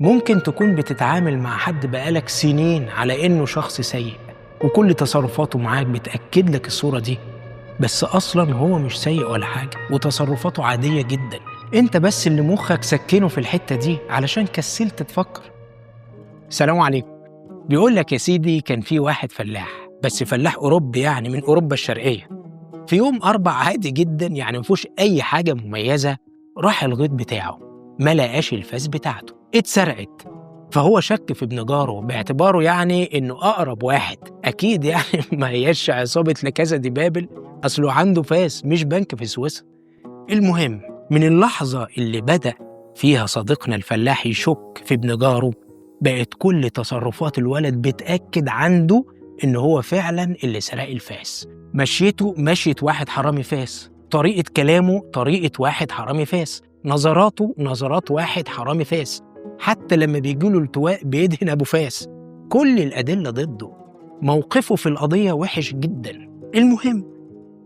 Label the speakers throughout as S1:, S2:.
S1: ممكن تكون بتتعامل مع حد بقالك سنين على إنه شخص سيء، وكل تصرفاته معاك بتأكد لك الصورة دي، بس أصلاً هو مش سيء ولا حاجة، وتصرفاته عادية جداً. أنت بس اللي مخك سكنه في الحتة دي علشان كسلت تفكر. سلام عليكم. بيقول لك يا سيدي كان في واحد فلاح، بس فلاح أوروبي، يعني من أوروبا الشرقية. في يوم أربع عادي جداً، يعني مفيهوش أي حاجة مميزة، راح الغيط بتاعه ما لقاش الفاس بتاعته، اتسرقت. فهو شك في ابن جاره باعتباره يعني إنه أقرب واحد، أكيد يعني ما هياش عصابة لكذا دي بابل، أصله عنده فاس مش بنك في سويسرا. المهم من اللحظة اللي بدأ فيها صديقنا الفلاح يشك في ابن جاره، بقت كل تصرفات الولد بتأكد عنده إن هو فعلاً اللي سرق الفاس. مشيته مشية واحد حرامي فاس، طريقة كلامه طريقة واحد حرامي فاس، نظراته نظرات واحد حرامي فاس، حتى لما بيجيله التواء بيدهن أبو فاس. كل الأدلة ضده، موقفه في القضية وحش جدا. المهم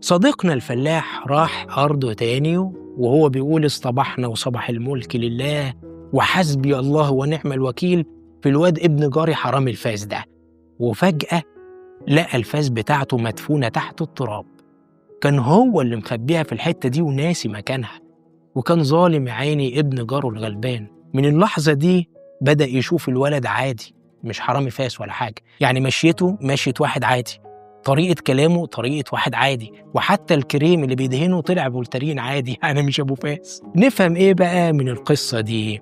S1: صديقنا الفلاح راح أرضه تاني وهو بيقول اصطبحنا وصباح الملك لله وحسبي الله ونعم الوكيل في الواد ابن جاري حرامي الفاس ده. وفجأة لقى الفاس بتاعته مدفونة تحت التراب، كان هو اللي مخبيها في الحتة دي وناسي مكانها، وكان ظالم يا عيني ابن جاره الغلبان. من اللحظة دي بدأ يشوف الولد عادي، مش حرامي فاس ولا حاجة، يعني مشيته مشية واحد عادي، طريقة كلامه طريقة واحد عادي، وحتى الكريم اللي بيدهنه طلع فولترين عادي، يعني مش أبو فاس. نفهم إيه بقى من القصة دي؟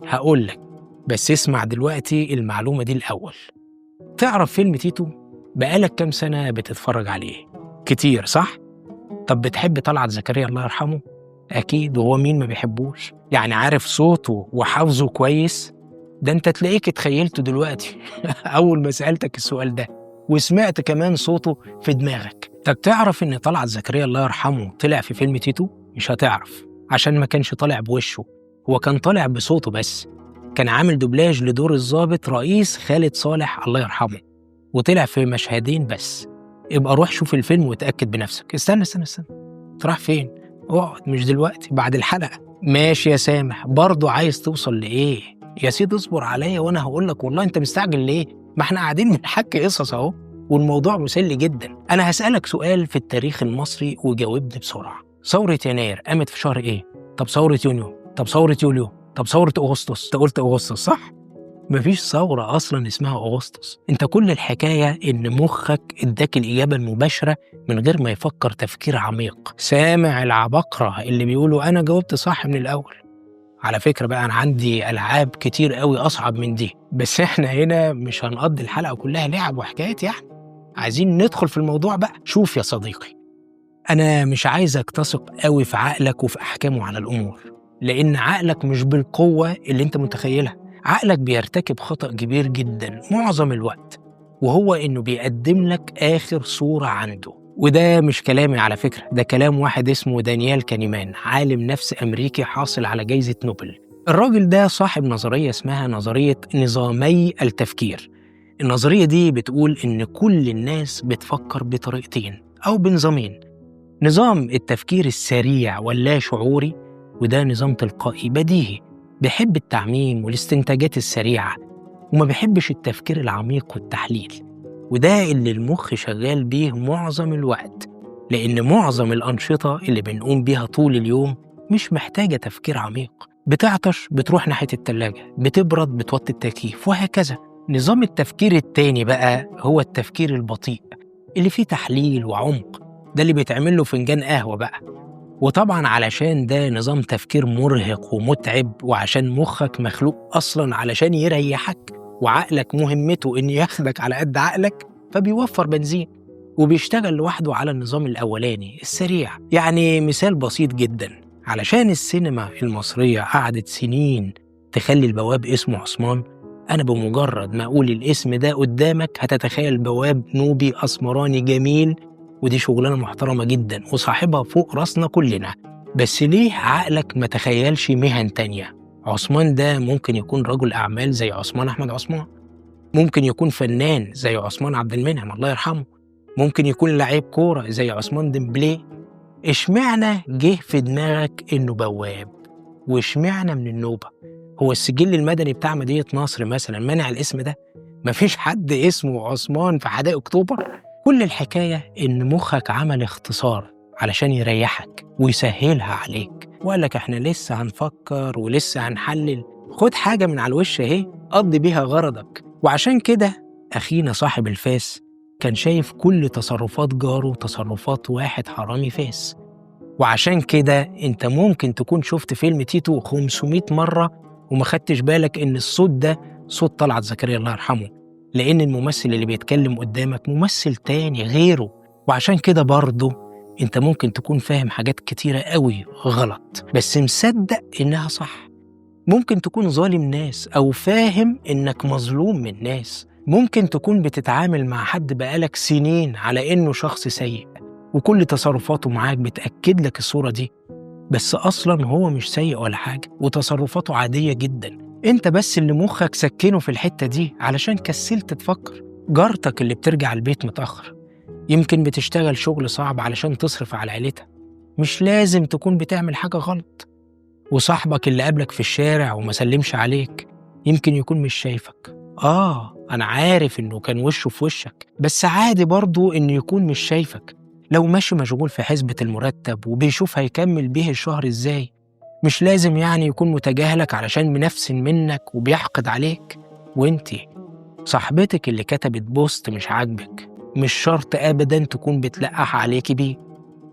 S1: هقولك، بس اسمع دلوقتي المعلومة دي الأول. تعرف فيلم تيتو؟ بقالك كام سنة بتتفرج عليه؟ كتير صح؟ طب بتحب طلعت زكريا الله يرحمه؟ أكيد، وهو مين ما بيحبوش؟ يعني عارف صوته وحافظه كويس؟ ده أنت تلاقيك اتخيلته دلوقتي أول ما سألتك السؤال ده، وسمعت كمان صوته في دماغك. طب تعرف إن طلعت زكريا الله يرحمه طلع في فيلم تيتو؟ مش هتعرف، عشان ما كانش طالع بوشه، هو كان طالع بصوته بس. كان عامل دوبلاج لدور الضابط رئيس خالد صالح الله يرحمه، وطلع في مشهدين بس. ابقى روح شوف الفيلم وتأكد بنفسك. استنى استنى استنى، تروح فين؟ اقعد، مش دلوقتي، بعد الحلقة. ماشي يا سامح، برضو عايز توصل لإيه؟ يا سيدي اصبر عليا وأنا هقول لك. والله أنت مستعجل ليه؟ ما احنا قاعدين بنحكي قصص أهو، والموضوع مسلي جدا. أنا هسألك سؤال في التاريخ المصري وجاوبني بسرعة. ثورة يناير قامت في شهر إيه؟ طب ثورة يونيو؟ طب ثورة يوليو؟ طب ثورة أغسطس؟ أنت قلت أغسطس صح؟ مفيش ثورة أصلاً اسمها أغسطس. أنت كل الحكاية إن مخك إداك الإجابة المباشرة من غير ما يفكر تفكير عميق. سامع العباقرة اللي بيقولوا أنا جاوبت صح من الأول؟ على فكرة بقى أنا عندي ألعاب كتير قوي أصعب من دي، بس إحنا هنا مش هنقضي الحلقة كلها لعب وحكايات، يعني عايزين ندخل في الموضوع بقى. شوف يا صديقي، أنا مش عايزك تثق قوي في عقلك وفي أحكامه على الأمور، لأن عقلك مش بالقوة اللي أنت متخيلها. عقلك بيرتكب خطأ كبير جدا معظم الوقت، وهو إنه بيقدم لك آخر صورة عنده. وده مش كلامي على فكرة، ده كلام واحد اسمه دانيال كانيمان، عالم نفس أمريكي حاصل على جايزة نوبل. الراجل ده صاحب نظرية اسمها نظرية نظامي التفكير. النظرية دي بتقول إن كل الناس بتفكر بطريقتين أو بنظامين. نظام التفكير السريع واللا شعوري، وده نظام تلقائي بديهي، بيحب التعميم والاستنتاجات السريعة، وما بيحبش التفكير العميق والتحليل. وده اللي المخ شغال بيه معظم الوقت، لأن معظم الأنشطة اللي بنقوم بيها طول اليوم مش محتاجة تفكير عميق. بتعطش بتروح ناحية التلاجة، بتبرد بتوطي التكييف، وهكذا. نظام التفكير التاني بقى هو التفكير البطيء اللي فيه تحليل وعمق، ده اللي بيتعمل له فنجان قهوة بقى. وطبعا علشان ده نظام تفكير مرهق ومتعب، وعشان مخك مخلوق أصلا علشان يريحك، وعقلك مهمته إن ياخدك على قد عقلك، فبيوفر بنزين وبيشتغل لوحده على النظام الأولاني السريع. يعني مثال بسيط جدا، علشان السينما المصرية قعدت سنين تخلي البواب اسمه عثمان، أنا بمجرد ما أقول الاسم ده قدامك هتتخيل بواب نوبي أسمراني جميل، ودي شغلانة محترمة جدا وصاحبها فوق راسنا كلنا. بس ليه عقلك ما تخيلش مهن تانية؟ عثمان ده ممكن يكون رجل أعمال زي عثمان أحمد عثمان، ممكن يكون فنان زي عثمان عبد المنعم الله يرحمه، ممكن يكون لعيب كورة زي عثمان ديمبلي. اشمعنى جه في دماغك إنه بواب؟ واشمعنى من النوبة؟ هو السجل المدني بتاع مدينة نصر مثلا منع الاسم ده؟ مفيش حد اسمه عثمان في حدائق أكتوبر؟ كل الحكاية إن مخك عمل اختصار علشان يريحك ويسهلها عليك، وقال لك إحنا لسه هنفكر ولسه هنحلل، خد حاجة من على الوش أهي قضي بيها غرضك. وعشان كده أخينا صاحب الفاس كان شايف كل تصرفات جاره تصرفات واحد حرامي فاس. وعشان كده أنت ممكن تكون شفت فيلم تيتو 500 مرة وما خدتش بالك إن الصوت ده صوت طلعت زكريا الله يرحمه، لأن الممثل اللي بيتكلم قدامك ممثل تاني غيره. وعشان كده برضه أنت ممكن تكون فاهم حاجات كتيرة قوي غلط بس مصدق إنها صح. ممكن تكون ظالم ناس أو فاهم إنك مظلوم من ناس. ممكن تكون بتتعامل مع حد بقالك سنين على إنه شخص سيء وكل تصرفاته معاك بتأكد لك الصورة دي، بس أصلاً هو مش سيء ولا حاجة وتصرفاته عادية جداً. أنت بس اللي مخك سكنه في الحتة دي علشان كسلت تفكر. جارتك اللي بترجع البيت متأخر يمكن بتشتغل شغل صعب علشان تصرف على عيلتها، مش لازم تكون بتعمل حاجة غلط. وصاحبك اللي قابلك في الشارع وما سلمش عليك يمكن يكون مش شايفك. أنا عارف إنه كان وشه في وشك، بس عادي برضو إنه يكون مش شايفك. لو ماشي مشغول في حسبة المرتب وبيشوف هيكمل بيه الشهر إزاي، مش لازم يعني يكون متجاهلك علشان منفسن منك وبيحقد عليك. وانتي صاحبتك اللي كتبت بوست مش عاجبك مش شرط أبدا تكون بتلقح عليكي بيه،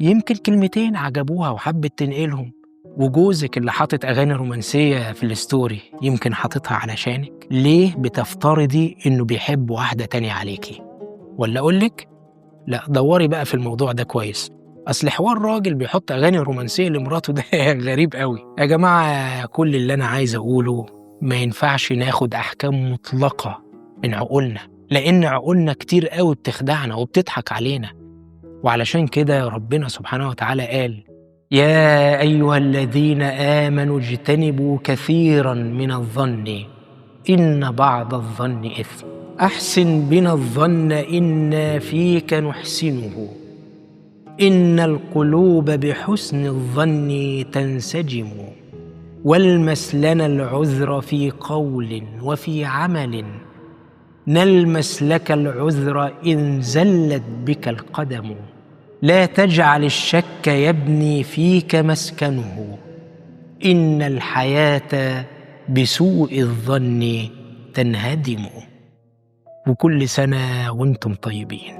S1: يمكن كلمتين عجبوها وحبت تنقلهم. وجوزك اللي حاطط أغاني رومانسية في ال story يمكن حاططها علشانك. ليه بتفترضي إنه بيحب واحدة تانية عليكي؟ ولا أقولك لا، دوري بقى في الموضوع ده كويس، أصل حوار راجل بيحط أغاني رومانسية لمراته ده غريب قوي. يا جماعة كل اللي أنا عايز أقوله ما ينفعش ناخد أحكام مطلقة من عقولنا، لأن عقولنا كتير قوي بتخدعنا وبتضحك علينا. وعلشان كده ربنا سبحانه وتعالى قال: يا أيها الذين آمنوا اجتنبوا كثيرا من الظن إن بعض الظن إثم. أحسن بنا الظن إنا فيك نحسنه، إن القلوب بحسن الظن تنسجم. والمس لنا العذر في قول وفي عمل، نلمس لك العذر إن زلت بك القدم. لا تجعل الشك يبني فيك مسكنه، إن الحياة بسوء الظن تنهدم. وكل سنة وانتم طيبين.